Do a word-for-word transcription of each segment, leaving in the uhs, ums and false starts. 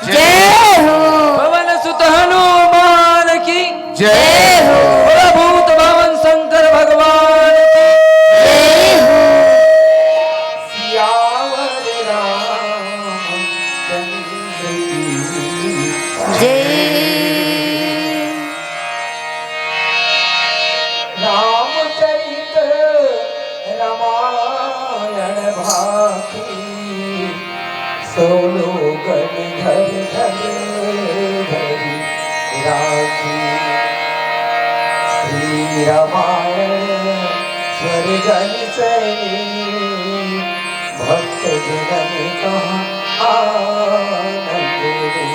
जय हो। पवन सुत हनुमान की जय हो। बोलो भूत भावन शंकर भगवान की जय हो। सियावर रामचंद्र की जय। रामचरित रामायण भाखी, सौ लोगन घर घर धरि राखी। श्री रामायण स्वर जनि सैनी, भक्त जनन कहा आनंद रे।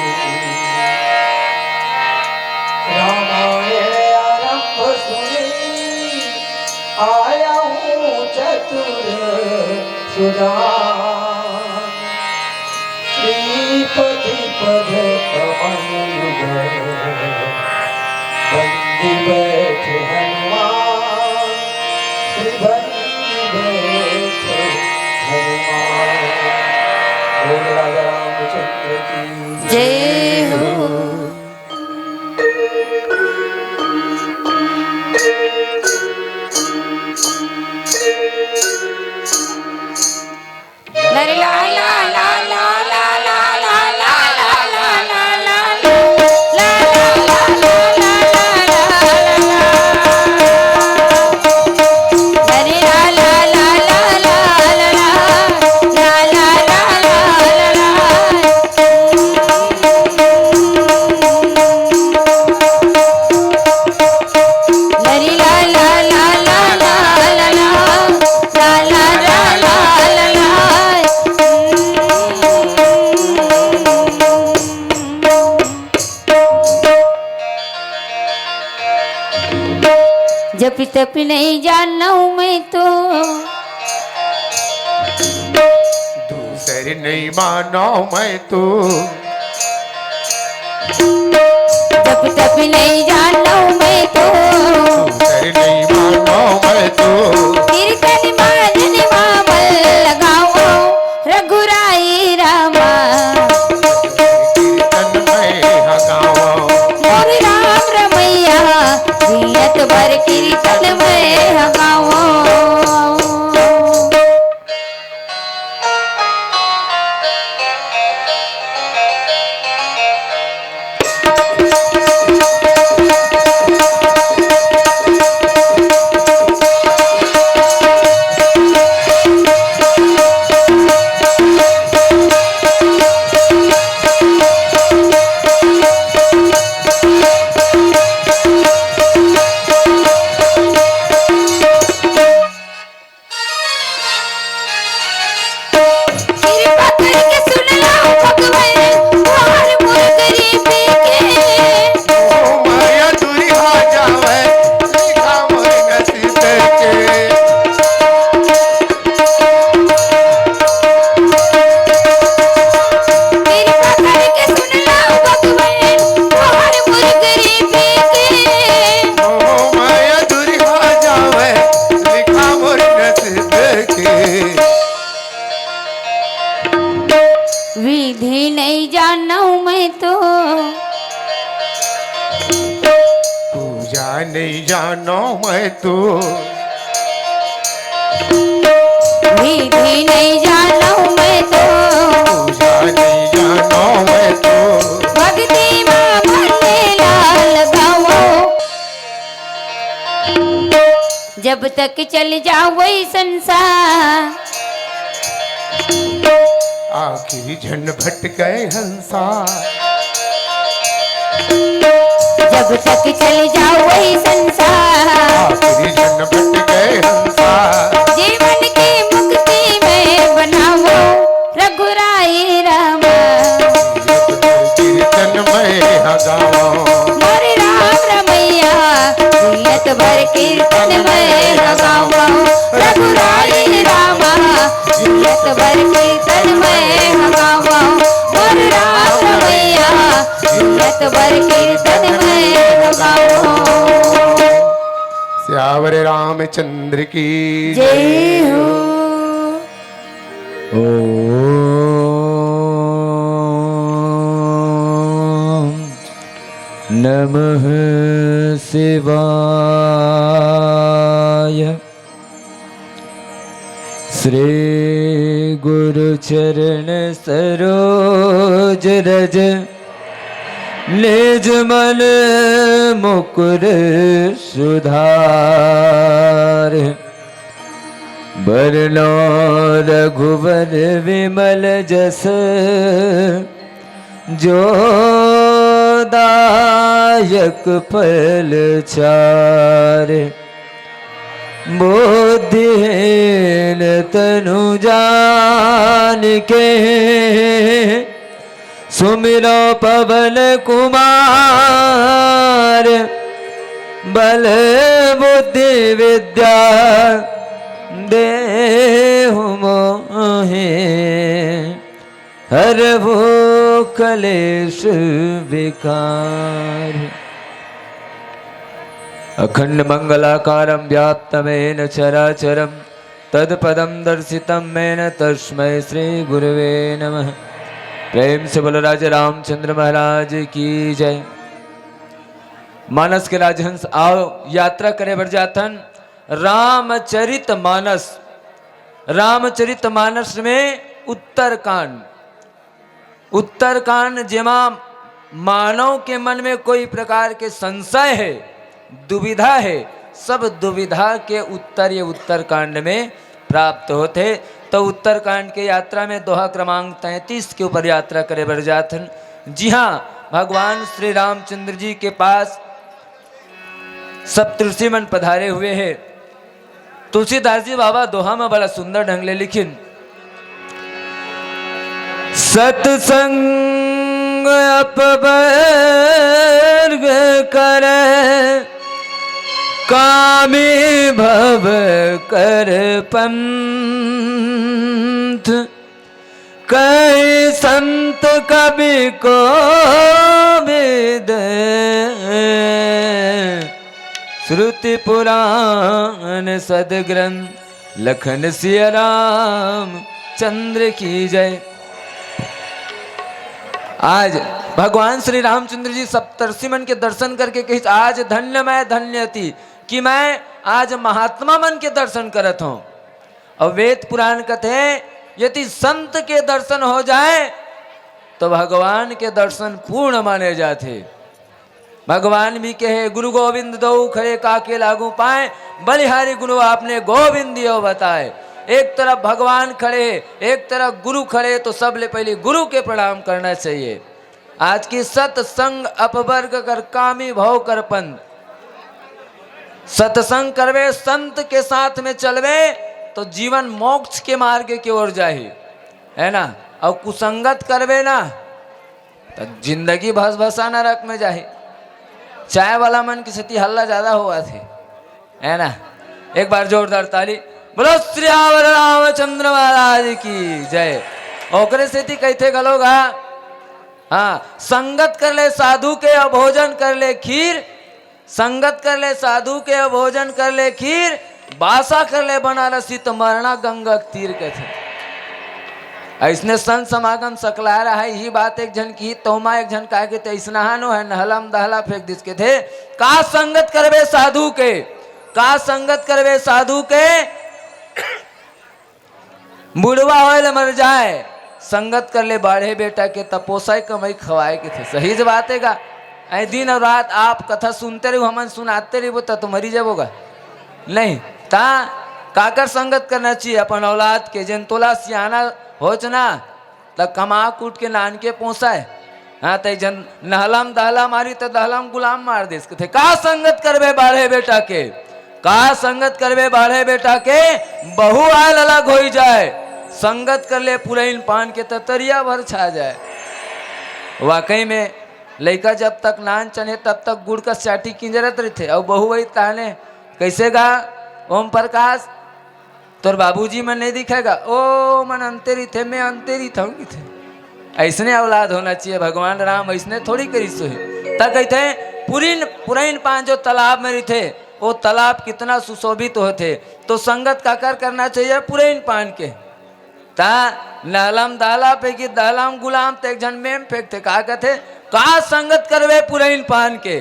रामायण आरंभ सुनी, आया हूँ चतुर सुजान। श्रीपति पद कमल युगल, बंदी बैठे हनुमान। श्री बंदी बैठे हनुमान। बोल राजा रामचंद्र की जय हो। जपि तपि नहीं जानहूँ मैं तो। दूसर नहीं मानो मैं तो। जपि तपि नहीं जानहूँ मैं तो। दूसर नहीं मानो मैं तो। कीर्तन माजन मामल लगाओ। रघुराई रामा। कीर्तन मैं हगावो। मोर राम रमैया, जियत भर कीर्तन मैं हगावो। कृपा करके सुन लो भगवान, तोहर मोर गरीबी के। ओ माया दूरी हो जावे, लिखा मोर नसीब के। कृपा करके सुन लो भगवान, तोहर मोर गरीबी के। ओ माया दूरी हो जावे, लिखा मोर नसीब के। विधि नहीं जानहूँ मैं तो। पूजा नहीं जानो मैं तो। विधि नहीं जानहूँ मैं तो। पूजा नहीं जानो मैं तो। भक्ति में मन ला लगाओ। जब तक चल जावई संसार। आखिरी झन भटके हंसा। जब तक चल जावई संसार। आखिरी झन भटके हंसा। जीवन की मुक्ति में बनावो। रघुराई रामा। कीर्तन मैं हगावो। मोर राम रमैया, जियत भर कीर्तन मैं हगावो। रघुराई रामा, जियत भर कीर्तन मैं हगावो। मोर राम रमैया, जियत भर कीर्तन मैं हगावो। सियावर रामचंद्र की जय हो। ओ नमः शिवाय। श्री गुरु चरण सरोज रज, निज मन मुकुर सुधार। बरनउँ रघुवर विमल जस, जो दायक फल चारि। बुद्धिहीन तनु जानिके, सुमिरउँ पवन कुमार। बल बुद्धि विद्या देहु मोहे, हरहु कलेश विकार। अखंड मंडलाकारं व्याप्तं येन चराचरं, तत्पदं दर्शितं येन तस्मै श्री गुरुवे नमः। प्रेम से बोलो राजा रामचंद्र महाराज की जय। मानस के राजहंस, आओ यात्रा करे बर जाथन रामचरित मानस। रामचरित मानस में उत्तरकांड, उत्तरकांड, जेमा मानव के मन में कोई प्रकार के संशय हे, दुविधा हे, सब दुविधा के उत्तर ये उत्तरकांड में प्राप्त होथे। तो उत्तरकांड के यात्रा में दोहा क्रमांक तैंतीस के ऊपर यात्रा करे बर जाथन। जी हाँ, भगवान श्री रामचंद्र जी के पास सप्तऋषि मन पधारे हुए हे। तुलसीदास जी बाबा दोहा में बड़ा सुंदर ढंग ले लिखिन, सतसंग अपवर्ग कर, कामी भव कर पंथ। कहि संत कवि कोविद, श्रुति पुराण सदग्रंथ, लखन सिया राम चंद्र की जय। आज भगवान श्री रामचंद्र जी सप्तर्षि मन के दर्शन करके कहिस, आज धन्य मैं धन्य थी कि मैं आज महात्मा मन के दर्शन करत हूँ। अउ वेद पुराण कथे, यदि संत के दर्शन हो जाए, तो भगवान के दर्शन पूर्ण माने जाथे। भगवान भी कहे, गुरु गोविंद दो खड़े काके लागू पाए, बलिहारी गुरु आपने गोविंद यो बताए। एक तरफ भगवान खड़े, एक तरफ गुरु खड़े, तो सबले पहले गुरु के प्रणाम करना चाहिए। आज की सत्संग अपवर्ग कर कामी भव कर पंथ। सत्संग करबे, संत के साथ में चलबे, तो जीवन मोक्ष के मार्ग के ओर जाही, है ना? अउ कुसंगत करबे ना, तो जिंदगी भसभसा नरक में जाही। चाय वाला मन के सेती हल्ला ज्यादा होवत हे, है ना? एक बार जोरदार ताली, बोलो सियावर रामचंद्र महाराज की जय। ओकरे सेती कहिथे घलो गा, हाँ, संगत कर ले साधु के, अउ भोजन कर ले खीर। संगत कर ले साधु के, अउ भोजन कर ले खीर। बासा कर ले बनारसी, त मरना गंगा के तीर, कथे। अइसने संत समागम सकलाय रहय, इही बात एक झन किहिस, त ओमा एक झन कहे के, "तैं अइसनहा नो हस, नहला म दहला फेंक दिस," कथे। का संगत करबे साधु के, का संगत करबे साधु के? बुढ़वा होय ले मर जाय, संगत कर ले बाढ़े बेटा के, त पोसय कमई खवाय, कथे। सही ज बात हे गा। अइ दिन अउ रात आप कथा सुनते रहिबो, हमन सुनाते रहिबो, त तो मरी जाबो गा। नहीं, त काकर संगत करना चाहिए? अपन औलाद के। जेन तोला सियाना होच ना, त कमा कूट के नानके पोसय। हाँ, त एक झन नहला म दहला मारिस, त दहला म गुलाम मार दिस। कथे, "का संगत करबे बाढ़े बेटा के, का संगत करबे बाढ़े बेटा के, बहू आय ल अलग होई जाय। संगत कर ले पुरइन पान के, त तरिया भर छा जाय।" वाकई में, लइका जब तक नानचन हे, तब तक गुड़ कस चाटी किंजरत रहिथे, अउ बहू वही ताने, कइसे गा ओम प्रकाश? तोर बाबूजी मन नइ दिखय गा, ओ मन अंते रहिथे, मैं अंते रहिथंव, कथे। अइसने औलाद होना चाहिए। भगवान राम अइसने थोड़ी करिस होही। त कहिथे, पुरिन, पुरइन पान जो तालाब में रहिथे, ओ तालाब कितना सुशोभित होथे। तो संगत काकर करना चाहिए? पुरइन पान के। ता नहलम दहला फेंकी, दहलम गुलाम ते एक झन मेम फेंकथे, का कथे? का संगत करबे पुरइन पान के,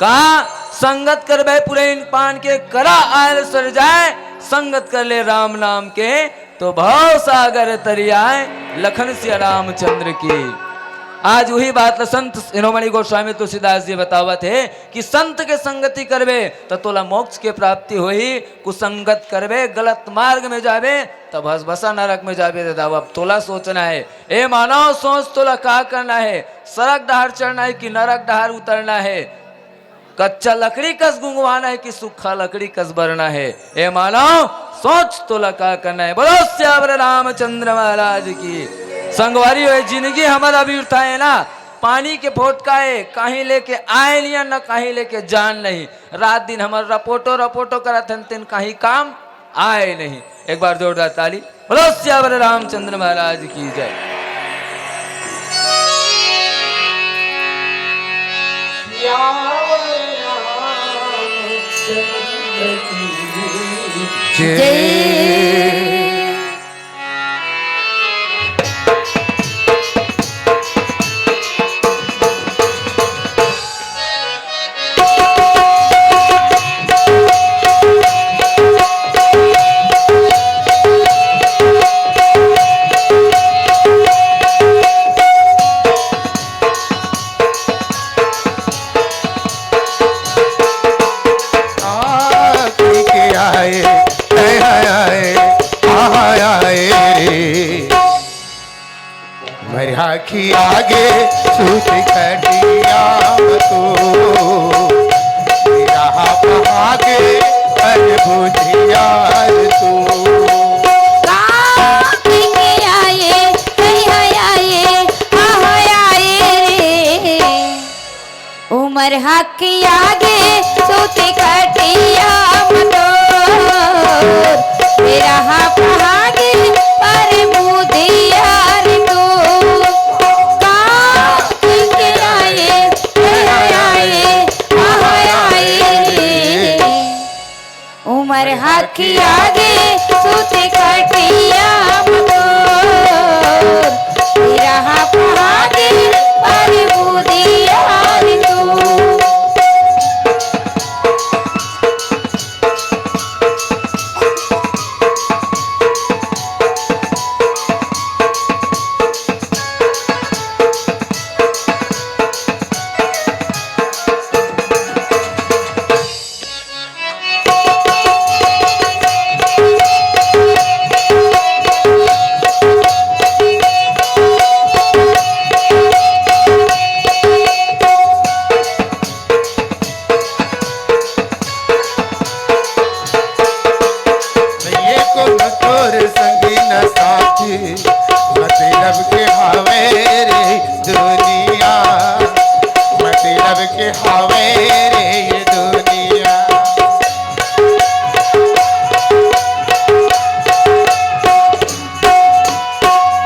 का संगत करबे पुरइन पान के, करा आयल सर जाय, संगत कर ले राम नाम के, तो भव सागर तरि आय, लखन सिया रामचंद्र की। आज वही बात ल संत शिरोमणि गोस्वामी तुलसीदास जी बतावत हे कि संत के संगति करबे त तोला मोक्ष के प्राप्ति होही, कुसंगत करबे, गलत मार्ग में जाबे, त भसभसा नरक में जाबे दादा। अब तोला सोचना हे, ए मानव, सोच तोला का करना हे, सरग डहार चढ़ना हे कि नरक डहार उतरना हे? कच्चा लकड़ी कस गुंगवाना हे कि सूखा लकड़ी कस बरना हे? ए मानव, सोच तोला का करना हे। बोलो सियावर रामचंद्र महाराज की। संगवारी हो, जिंदगी हमर अभी उठा हे ना, पानी के फोटका हे, कहीं लेके आय नहीं, न कहीं लेके जान नहीं। रात दिन हमर रपोटो रपोटो करत हन, तेन कहीं काम आय नहीं। एक बार जोरदार ताली। बोलो सियावर रामचंद्र महाराज की जय। जय। आए, आए, आए, आए रे। मरहा की आगे सूत कटिया तो, मेरा हाथ आगे पर बुझिया तो। काहे के आए, कहिया आए, कहाँ आए रे? उमर हक आगे सूत कटिया मदोर, तेरा हाथ आगे पर मुदिया रे तो। काहे के आए, कहिया आए, कहाँ आए रे? उमर हक आगे सूत कटिया मदोर, तेरा हाथ आगे पर मुदिया रे तो। ये को न तोर संगी न साथी, मतलब के हावे रे दुनिया, मतलब के हावे रे ये दुनिया।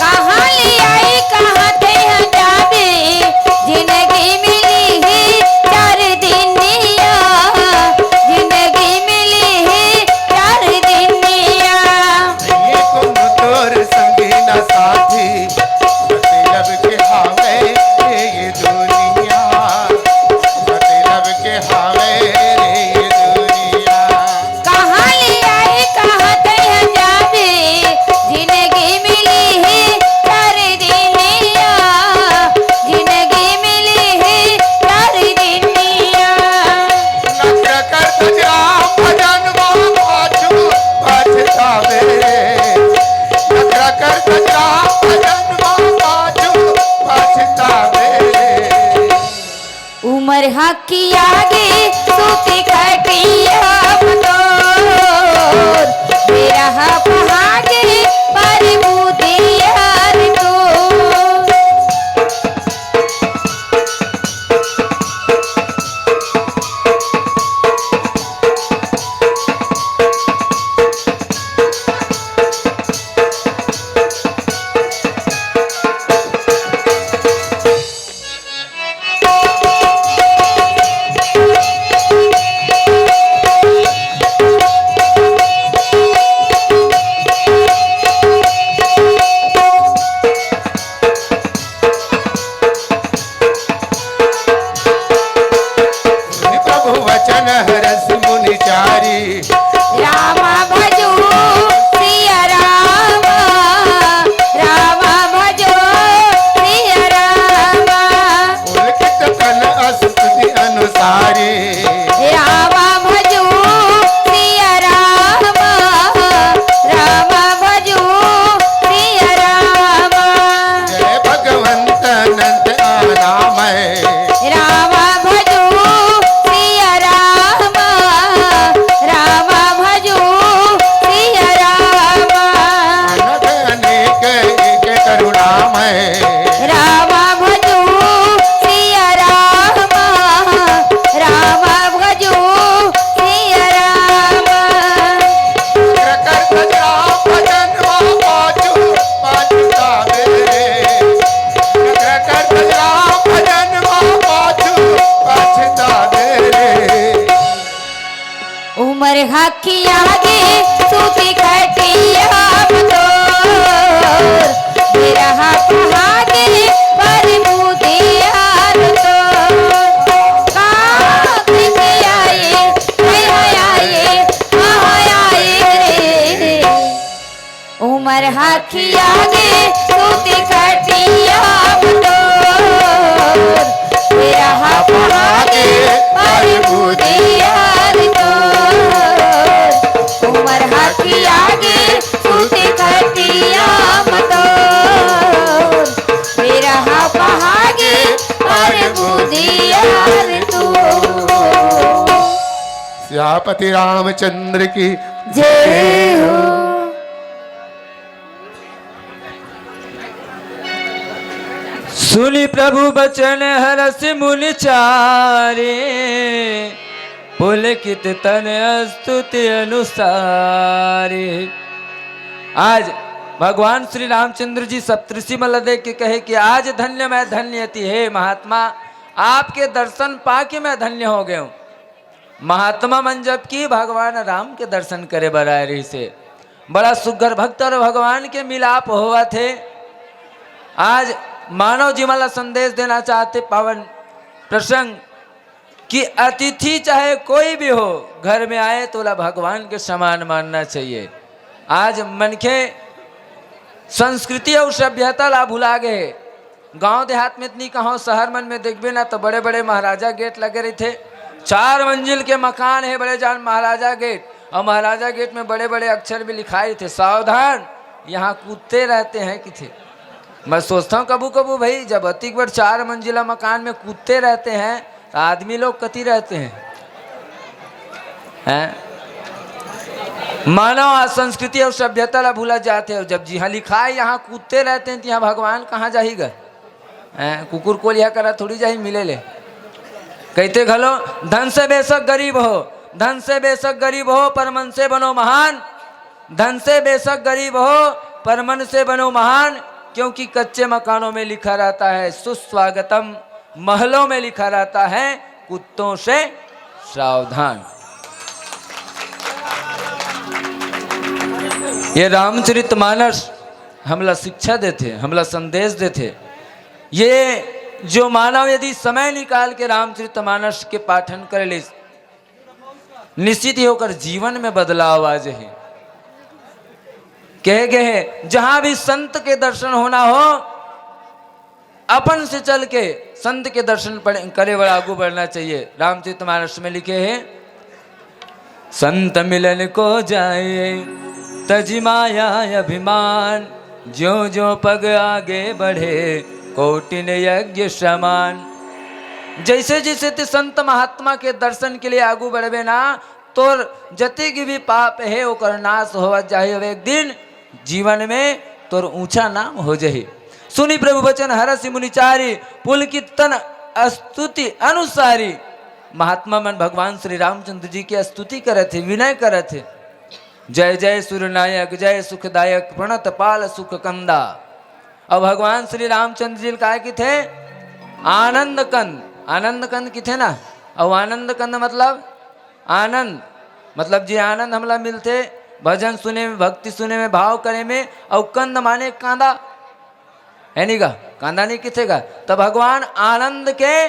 कहाँ ले आई, कहाँ तेहा जाबे, जिंदगी मिली ही चार दिनिया, जिंदगी मिली ही चार दिनिया। ये को न तोर संगी न साथी, मतलब के हावे ये दुनिया, मतलब के हावे रे ये दुनिया। कहाँ ले आई, कहाँ तेहा जाबे, जिंदगी मिली ही चार दिनिया, जिंदगी मिली ही चार दिनिया। नखरा करत जा भजन मा पाछू पछतावे, नखरा करत जा भजन मा पाछू पछतावे। उमर हक आगे सूत कटिया मदोर, बेरा हा पहागे पर मुदिया रे तो। मैं राम भजो सिया राम, राम भजो सिया राम। कर कर राम भजन मा पाछू पाछू तावे रे। कर कर राम भजन मा पाछू पाछू तावे रे। उमर हखिया गे सूती खटिया म तोर, बिरहा पहागे पर मुदिया म तोर। कांत के आए, हाय हाय आए, हाय हाय आए रे। उमर हखिया गे सूती खटिया म तोर, बिरहा पहागे पर मुदिया म तोर। उमर हखिया गे सूती खटिया म तोर, बिरहा पहागे पर मुदिया म तोर। सियापति रामचंद्र की जय हो। सुनि प्रभु बचन हरषि मुनि चारे, पुलकित तन स्तुति अनुसारे। आज भगवान श्री रामचंद्र जी सप्तऋषि मन ला देख के कहे कि आज धन्य मैं धन्य अति, हे महात्मा, आपके दर्शन पाके मैं धन्य हो गया हूँ। महात्मा मन जबकि भगवान राम के दर्शन करे बर आए रहिस हे। बड़ा सुग्घर भक्त अउ भगवान के मिलाप होवत हे। आज मानव जीवन ला संदेश देना चाहत हे पावन प्रसंग कि अतिथि चाहे कोई भी हो, घर में आए तो ओला भगवान के समान मानना चाहिए। आज मनखे संस्कृति अउ सभ्यता ला भुला गे हे। गांव देहात में त नइ कहंव, शहर मन में देखबे ना, त बड़े-बड़े महाराजा गेट लगे रहिथे। चार मंजिल के मकान हे, बड़े जान महाराजा गेट, अउ महाराजा गेट में बड़े-बड़े अक्षर में लिखाय रहिथे, "सावधान, यहाँ कुत्ते रहते हैं," किथे। मैं सोचथंव कभू-कभू, भई, जब अतिक बड़ चार मंजिला मकान में कुत्ते रहते हैं, त आदमी लोग कति रहते हैं? हैं? मानव आज संस्कृति अउ सभ्यता ला भुला जाथे। अउ जब जिहां लिखाय, "यहाँ कुत्ते रहते हैं," तिहां भगवान कहां जाही गा? हैं? कुकुर कोलिहा करा थोड़ी जाही मिले ले। कहिथे घलो, "धन से बेशक गरीब हो, धन से बेशक गरीब हो, पर मन से बनो महान।" धन से बेशक गरीब हो, पर मन से बनो महान, क्योंकि कच्चे मकानों में लिखा रहता है सुस्वागतम, महलों में लिखा रहता है कुत्तों से सावधान। ये रामचरितमानस हमला शिक्षा देथे, हमला संदेश देथे। ये जो मानव यदि समय निकाल के रामचरितमानस के पाठन करे ले, निश्चित ही ओकर जीवन में बदलाव आ जाही। कहे गए हे, जहां भी संत के दर्शन होना हो, अपन से चल के संत के दर्शन पड़े, करे बर आगू बढ़ना चाहिए। रामचरितमानस में लिखे हे, "संत मिलन को जाए तजि माया अभिमान, ज्यों ज्यों पग आगे बढ़े कोटिन यज्ञ समान।" जैसे जैसे ते संत महात्मा के दर्शन के लिए आगू बढ़बे ना, तोर जतिक भी पाप हे, ओकर नाश होवत जाही। अब एक दिन जीवन में तोर ऊंचा नाम हो जाही। सुनि प्रभु बचन हरषि मुनि चारी, पुलकित तन स्तुति अनुसारी। महात्मा मन भगवान श्री रामचंद्र जी के स्तुति करत हे, विनय करत हे। जय जय सुरनायक, जय सुखदायक, प्रणत पाल सुख कंदा। अब भगवान श्री रामचंद्र जी ल काय किथे? आनंद कंद। आनंद कंद किथे ना? अउ आनंद कंद मतलब आनंद, मतलब जे आनंद हमला मिलथे भजन सुने में, भक्ति सुने में, भाव करे में, अउ कंद माने कांदा, हे नी गा? कांदा नी किथे गा? त भगवान आनंद के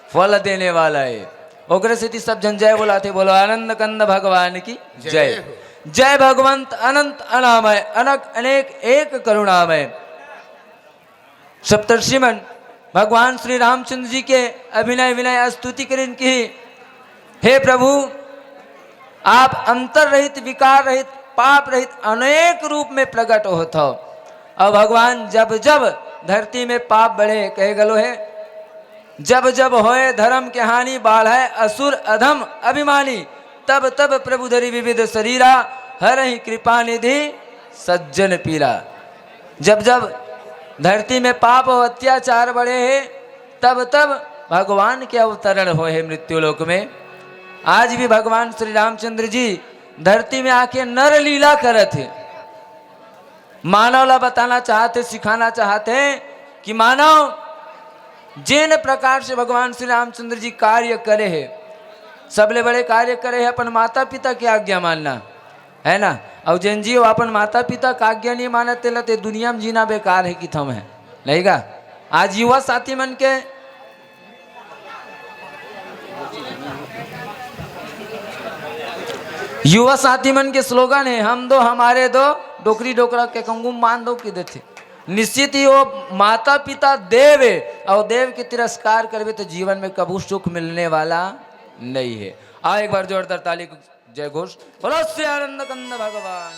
फल देने वाला हे। ओकरे सेती सब झन जय बोलाथे, बोलो आनंद कंद भगवान की जय। जय हो। जय भगवंत अनंत अनामय, अनक अनेक एक करुणामय। सप्तर्षि मन भगवान श्री रामचंद्र जी के अभिनय विनय स्तुति करिन कि, "हे प्रभु, आप अंतर रहित, विकार रहित, पाप रहित अनेक रूप में प्रकट होत हव।" अउ भगवान जब जब धरती में पाप बढ़े, कहे गलो हे, "जब जब होए धर्म के हानि, बाढ़ै असुर अधम अभिमानी, तब तब प्रभु धरि विविध शरीरा, हरहि कृपा निधि सज्जन पीरा।" जब जब धरती में पाप अउ अत्याचार बढ़े हे, तब तब भगवान के अवतरण होए हे मृत्यु लोक में। आज भी भगवान श्री रामचंद्र जी धरती में आके नर लीला करत हे, मानव ला बताना चाहत हे, सिखाना चाहत हे कि मानव, जेन प्रकार से भगवान श्री रामचंद्र जी कार्य करे हे, सबले बड़े कार्य करे हे अपन माता पिता के आज्ञा मानना, है ना? अउ जेन जीव अपन माता पिता के आज्ञा नहीं मानत, तेला ते दुनिया में जीना बेकार हे कि थम है, नहीं का? आज युवा साथी मन के, युवा साथी मन के स्लोगन हे, "हम दो हमारे दो, डोकरी डोकरा के कंगू मान दो" कि देथे। निश्चित ही वो माता पिता देव हे, अउ देव के तिरस्कार करबे तो जीवन में कभू सुख मिलने वाला नहीं हे। आओ एक बार जोरदार ताली, जय घोष, बोलो श्री आनंद कंद भगवान।